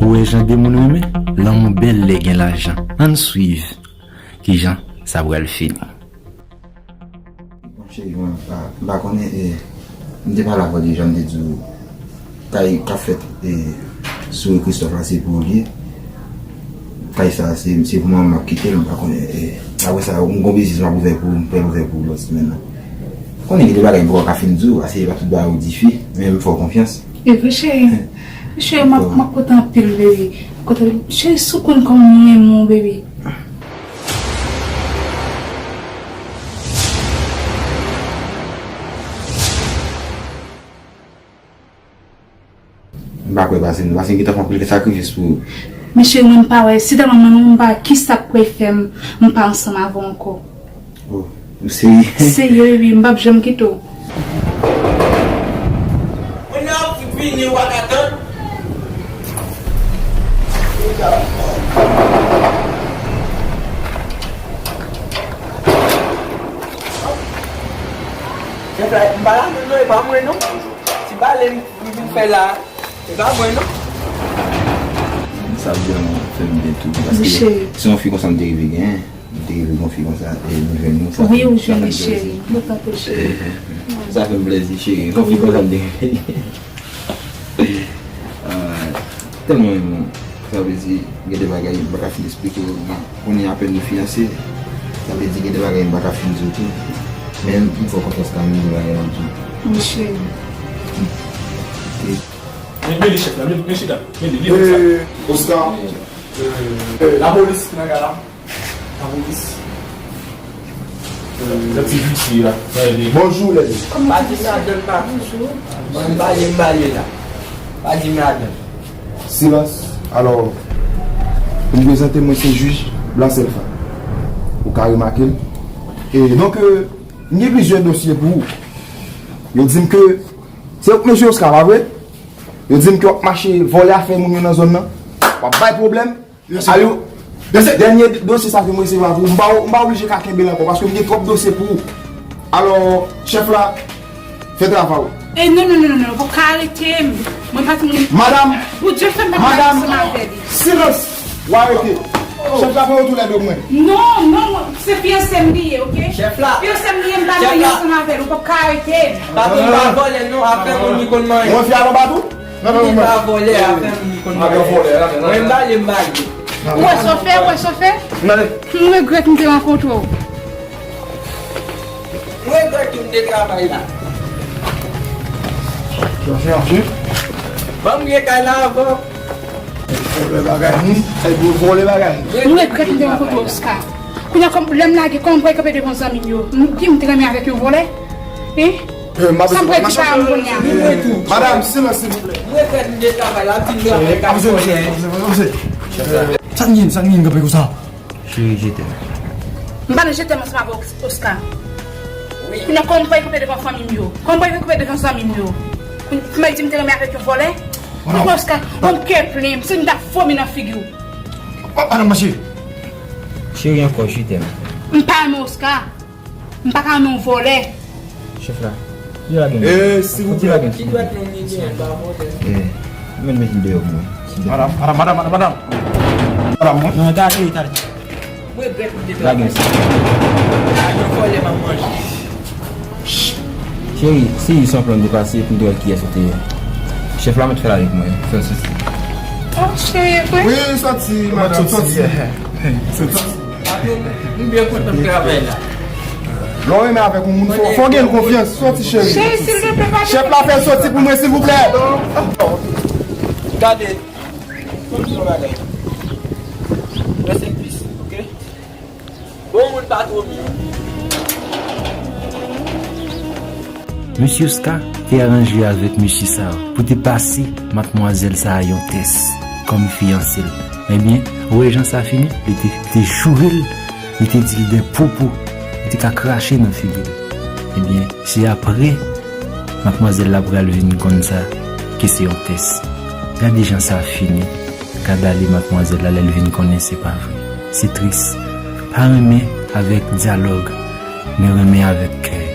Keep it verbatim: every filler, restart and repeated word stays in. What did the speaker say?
Ou wè jan de moun renmen? Lanmou bèl lè gen lajan. Ann swiv kijan sa pral fini. Bon, cheri mwen, m pa, m pa konnen, e, m te pale avè w deja, m te di w, kay k ap fèt, e, sou Christophe la, se pou ou li ye. Kay sa, se, se pou mwen, m ap kite l, m pa konnen, e, apre sa, m gon biznis m ap ouvè pou ou, m pral ouvè pou ou lòt semèn nan. Konnen gen de bagay m poko ka fin di w, paske e pa tout bagay ou di fi, men m fè w konfyans. E vre, cheri. Cheri, m ap, m ap kontan anpil, baby. Kontan, cheri, si w konn kòman m renmen w, baby. M pa kwè pase nou, paske m gentan fè anpil sakrifis pou ou. Men cheri, mwen m pa wè, si tèlman mwen menm m pa wè kisa k pral fè m, m pa ansanm avè w ankò. Oh, ou serye? Serye, wi, m p ap janm kite w. Moun nan ap fout vini, ou pa ka tann. Chèf la, m pa la menm non, e pa mwen non. Ti bale m, m vin fè la, e pa mwen non. Sa vrèman fè m byen tou, paske se yon fi konsa m te rive genyen. M te rive gon fi konsa, e nou jwenn nou, sa fè m plezi. Wi, ou jwenn li, cheri. Mwen tankou cheri. Sa fè m plezi, cheri. Gon fi konsa m te rive genyen. Ah, tèlman renmen w. Sa vle di, gen de bagay m pa ka fin esplike w. Konnen apèn nou fiyanse, sa vle di gen de bagay m pa ka fin di w tou. Men m fè w konfyans kanmenm, gen bagay m ap di w. Wi, cheri. Men, men li chèf la, men, men chita, men li, li konsa. Oscar, euh, lapolis ki nan kay la. Lapolis. Lè ti visye a, sa ede. Bonjou, lè. Pa di madanm pa. Bonjou. Mwen m pale, m pale la. Pa di madanm. Silans. Alò, pou m prezante, mwen se jij Blanselfa. Ou ka remake l. E donk, euh, m gen plizyè dosye pou ou. Yo di m ke se ou k mesye Oscar, pa vre? Yo di m ke w ap mache vòlè afè moun yo nan zòn nan. W ap bay pwoblèm. Mesye, alò, mesye, dènye dosye sa ke mwen resevwa pou ou, m pa, m pa oblije ka kenbe l ankò, paske m gen twòp dosye pou ou. Alò, chèf la, fè travay ou. E non, non, non, non, non, ou pap ka arete m. Mwen pa timoun. Madanm, Bondye fè m pa travay ansanm avè li. Silans! Ou arete. Chèf la, fè retounen do mwen. Non, non, non, se fiyanse m li ye, oke? Chèf la. Fiyanse m li ye, m pa nan anyen ansanm avè l, ou pap ka arete m. Patwon pa vòlè non, afè moun li konn manyen. Mwen fè alò pa tou? Li pa vòlè, afè moun li konn manyen. Mwen m bale, m bale. Ou wè sa w fè, ou wè sa w fè? M regrèt m te rankontre w. M regrèt tou m te travay la. Mache, mache. Ban m gen kay la avan. Vòlè bagay moun, e pou vòlè bagay moun. M regrèt m te rankontre Oscar. Kounye a, kòm, lè m lage, kòman m pral kanpe devan zanmi m yo? M, ki m te renmen avèk yon vòlè? Hein? Sa m pral di paran m kounye a? Madanm, silans, silvouplè. M regrèt m te travay la, ti m travay. Sa n gen, sa n gen kanpe konsa? Cheri, je t'aime. M pa nan je t'aime ansanm avè Os-, Oscar. Kounye a, kòman m pral kanpe devan fanmi m yo? Kòman m pral kanpe devan zanmi m yo? Pou m di m te renmen avèk yon vòlè? Poukwa Oscar? Bon, kè plen, si m ta vomi nan figi w. Madanm, mache. Cheri, ankò, je t'aime. M pa renmen Oscar. M pa ka renmen yon vòlè. Chèf la, di lage m. Eh, silvouplè. Ki dwèt nou ni gen, pa vòlè. Eh, mwen mete deyò pou mwen. Madanm, madanm, madanm, madanm, madanm. Madanm, mwen. Non, gade, gade. Mwen regrèt m te travay. Lage m sa. Lage vòlè m ap manje. Cheri, se yon plan de pase pou m te wè kiyès ou te ye. Chèf la mèt fè l avèk mwen, fè l soti. Oh, cheri, vre? Wi, soti, madanm, soti. Soti. Patwon, m byen kontan travay la. Lè w renmen avèk yon moun, fò, fò w gen l konfyans. Soti, cheri. Cheri, silvouplè, pa. Chèf la fè l soti pou mwen, silvouplè. Gade. Fò m di yon bagay. Rest in peace, oke? Bon moun pa twò byen. Mesye Oscar te aranje avèk mesye sa a pou te pase madmwazèl sa a yon tès kòm fiyanse l. Ebyen, ou wè jan sa fini? Li te, li te joure l, li te di l de pwopo, li te ka krache nan figi l. Ebyen, se apre madmwazèl la pral vin konn sa, ke se yon tès. Gade jan sa fini. Gad ale madmwazèl la lè l vin konnen se pa vre. Se tris. Pa renmen avèk dyalòg, men renmen avèk kè.